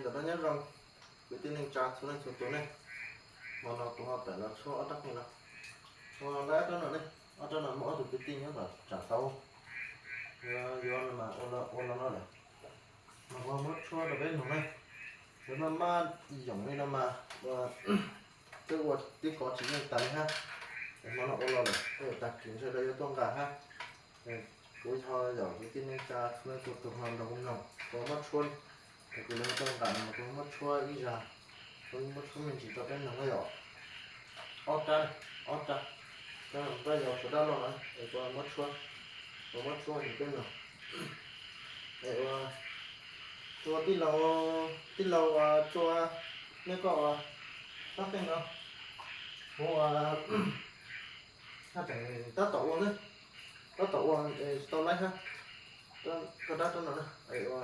Sawv daws nyob zoo, kwv tij neej tsa txhua leej txhua tus ne. Hmo no kuv ho tawm los tshuab ob rab qeej no. Hmo no lawv ob rab no ne, ob rab no muaj ob tug kwv tij nyob tom tsam tau, yuav no mas ua los no lawm, mas kuv ho muab tshuab rau peb mloog na. Lawv maj maj yoom li no mas ua twb ua tib kov tsis yeej tas li hab. Es hmo no ua los lawm, tag kis sawv daws yuav tuaj nqa hab. Kuv ho yaum kwv tij neej tsa txhua leej txhua tus ho nrog kuv mloog, kuv muab tshuab, tag kis lawv ho tuaj nqa no kuv muab tshuab ib zag, kuv muab tshuab me ntsis rau peb mloog na yom. Ob rab, ob rab, rab yog sawv dab laug na es kuv muab tshuab, kuv muab tshuab rau peb mloog. Es ua, ua tij laug, tij laug ua, tua, nej koj ua, rab qeej no, kuv ua, haj tseem tab tom ua ne, tab tom ua, tsis tau laib hab. Koj rab rab no na, ua,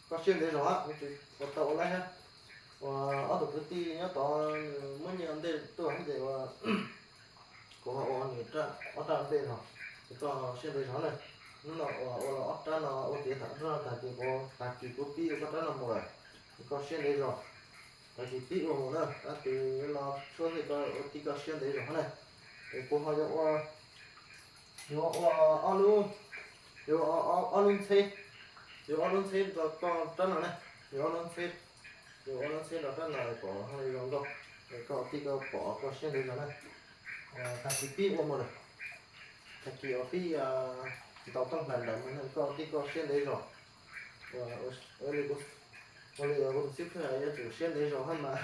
koj siab ntev zog hab, ua tau ua laib hab. Ua, ob tug kwv tij nyob tod muab nyiaj ua ntej tuaj hab ces ua, kuv ho ua nws ob rab ua ntej no, es koj siab ntev zog na. Hnub no ua, ua los ob rab no ua tiav tag rab no tag ces kuv, tag kis kuv pib ua koj rab no mus lawm, es koj siab ntev zog. Tag kis pib ua mus na, tab sis no tshuab xwb, koj ua tij koj siab ntev zog hab na. Es kuv ho yuav ua, yuav ua ob lub, yuav ua ob lub ntxheb, yuav ob lub ntxheb rau koj rab no ne, yuav ob lub ntxheb, yuav ob lub ntxheb rau rab no kom zoo nkauj, es koj ua tij koj pom koj siab ntev zog na. Tag kis pib ua mus lawm, tag kis ua pib ntaus tooj hlais ntawd mus na, koj ua tij koj siab ntev zog. Ua li kuv tus xib hwb hais yuav tsum siab ntev zog hab mas,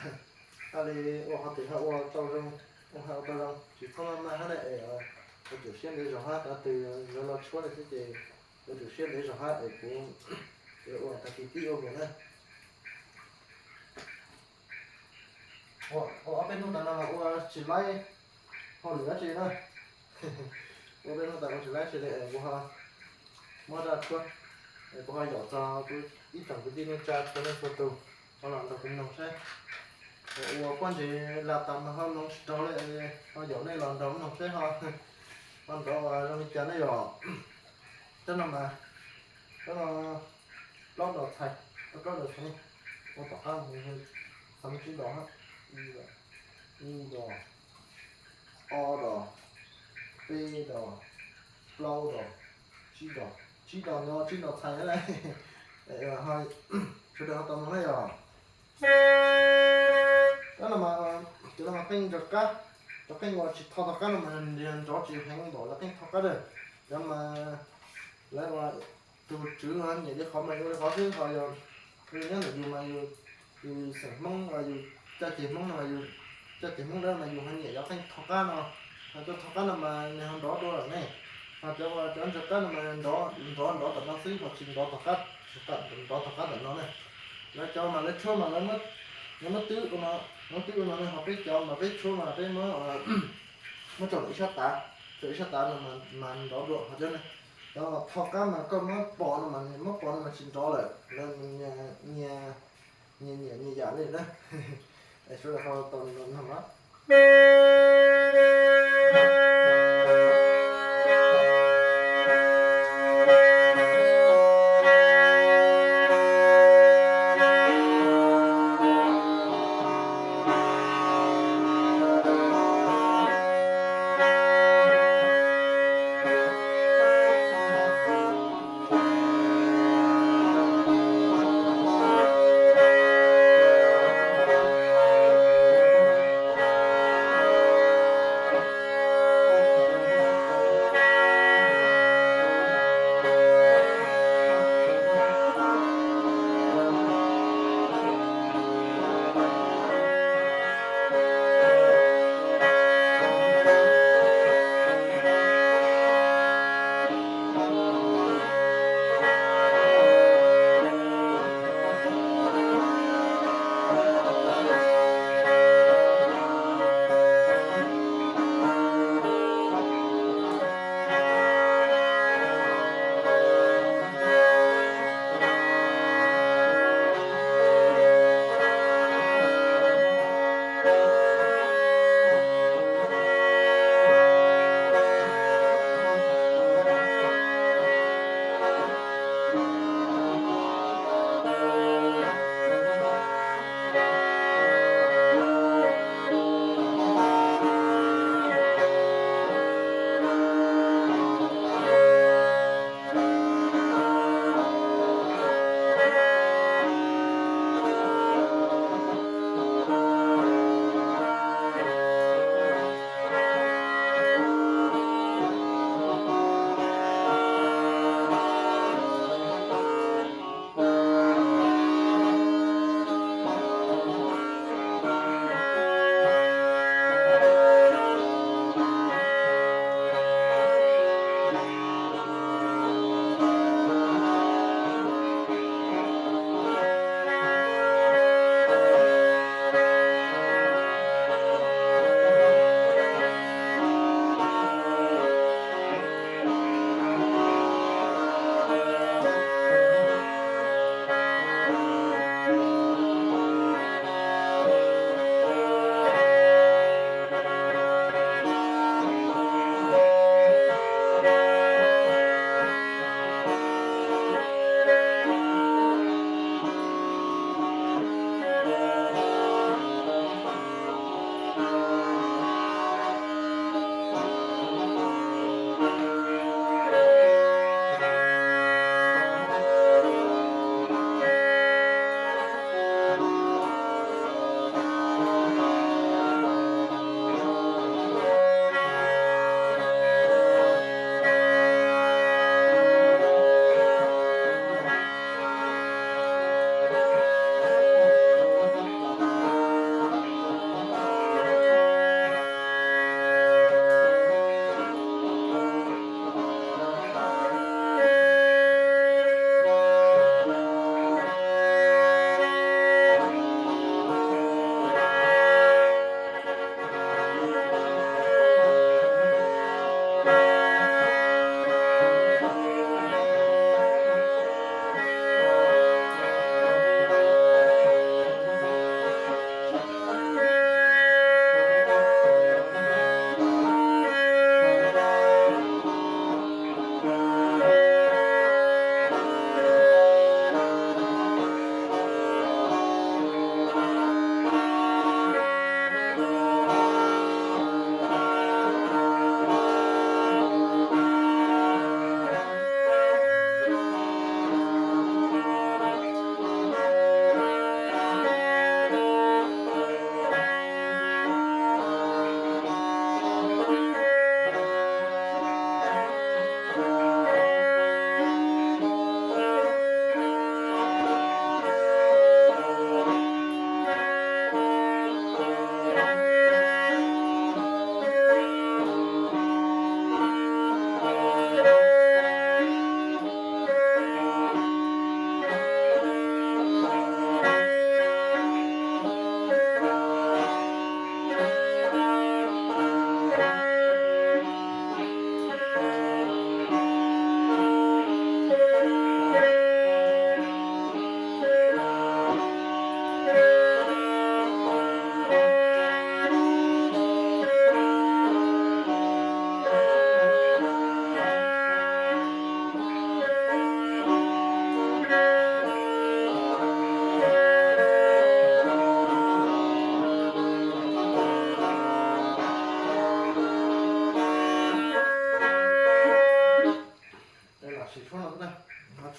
hab li ua qhov twg ho ua tau zoo, ua ho ua tau zoo, tsis txhob maj maj hab na, es yuav tsum siab ntev zog hab, tab sis yuav los tshuab li xwb ces yuav tsum siab ntev zog hab es kuv yuav ua tag kis pib ua mus na. Ua ob peb hnub tas no los ua tsis laib hauj lwm dab tsi na. Ua peb hnub tas ua tsis laib tsi li es kuv ho muab raj tshuab, es kuv ho yaum txog kuv ib tsoom kwv tij neej tsa txhua leej txhua tus ho los nrog kuv mloog saib. Ua pob ntseg lam tas mas ho mloog tsis raug li, ho yaum nej los nrog mloog saib ho, ho nrov zoo li cas ne yom. Rab no mas, rab no plaub dos txhais, plaub dos txhais ne. Ua tom qab mus xav muaj tsib dos, ib dos, ob dos, peb dos, plaub dos, tsib dos, tsib dos no tsib dos txhais na. Sawv daws ho tau mloog na yom. Rab no mas, cov no mas qeej nrov qab, cov qeej uas tsis tho tom qab no mas nrov tsis heev npaum cov qeej tho qab na. Cov mas lawv ua tus tswv ho nyiam li qhov mas ua li qhov xwb, ho yog nyob ntawm yus mas yus xeem Hmoob, yus caj ces Hmoob no mas yus caj ces Hmoob dawb mas yus ho nyiam cov qeej tho qab no. Ho cov tho qab no mas nws ho nrov dua lawm ne. Ho cov uas cov nrov qab no mas nrov nrov nrov tom no xwb ho tsis nrov tom qab, tsis nrov tom qab tom no na. Lawv cov mas lawv tshuab mas lawv muab twb ua no, muab twb ua no ne, ho peb cov mas peb tshuab mas peb muab, muab tso ntawm ib sab tav, tso ib sab tav no mas nrov dua. Ho cov, cov tho qab mas koj muab pos no mas, muab pos no mas tsis nrov lawm, lawv nyias nyias nyiam nyias yam li na. Sawv daws ho tau mloog na.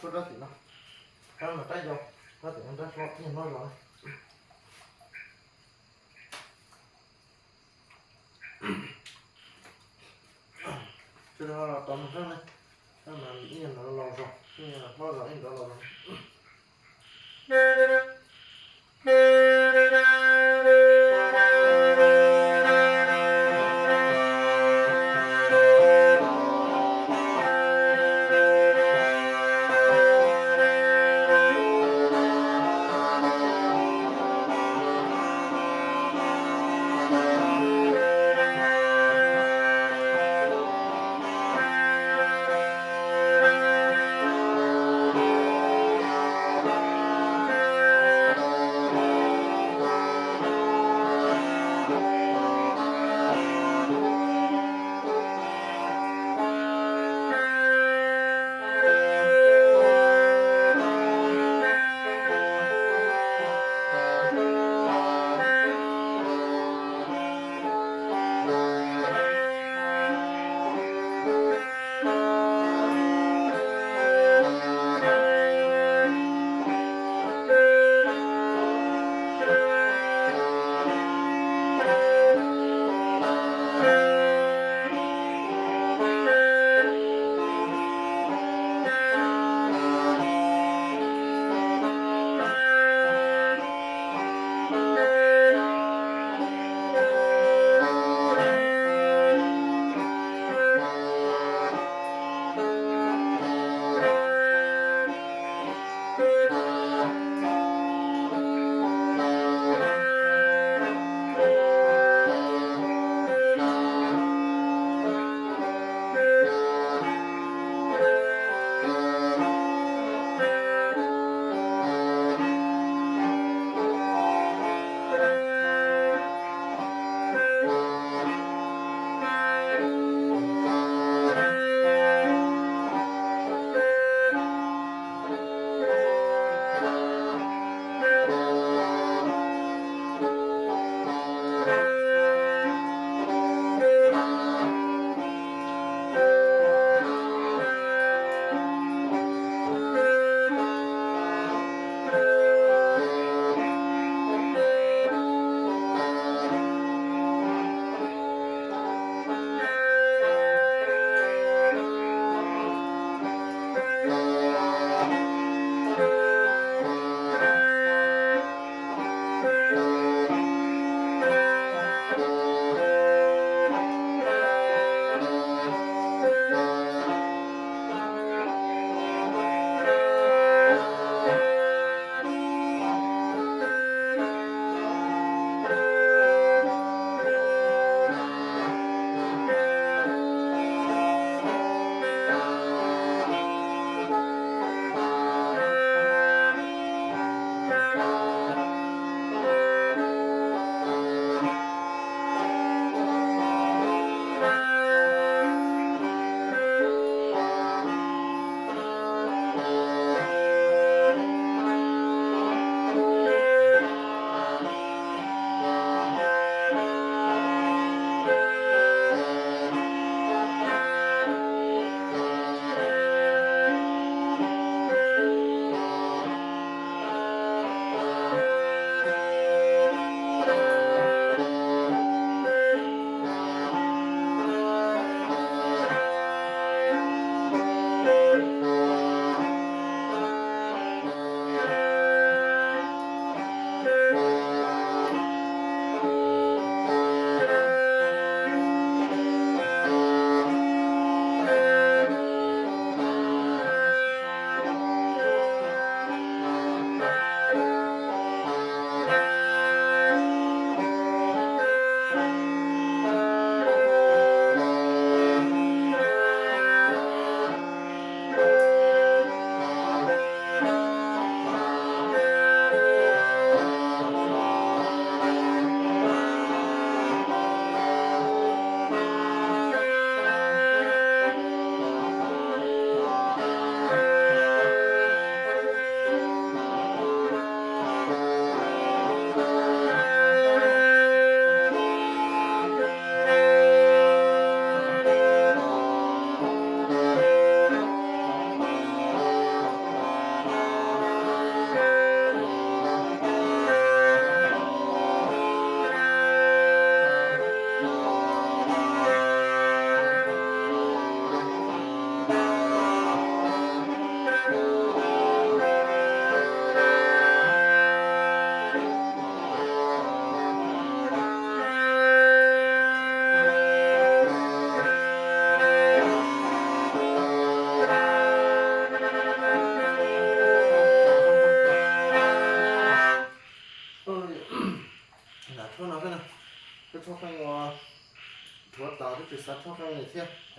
Rab tim no, rab no rab yau, rab tim no rab hlob, ib yam no zos na. Sawv daws ho los tos mloog rab na, rab no ib yam no los zos, ib yam no hlob zos, ib yam no los zos.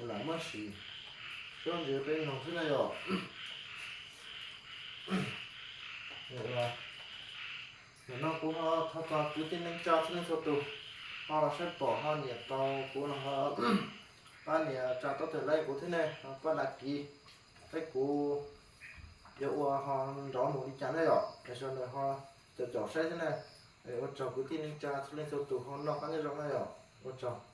lam muab sim sub ntsws peb mloog xwb na yom. Nim no kuv ho thov txog kwv tij neej tsa txhua leej txhua tus ho los saib pom ho nyiam tau kuv no ho pab nias tsa tau tawm like kuv thiab ne, ho pab đăng ký, saib kuv yuav ua ho nrov mus li cas na yom, es sawv daws ho caum caum saib thiab na. Ua tsaug kwv tij neej tsa txhua leej txhua tus ho noj qab nyob zoo na yom, ua tsaug.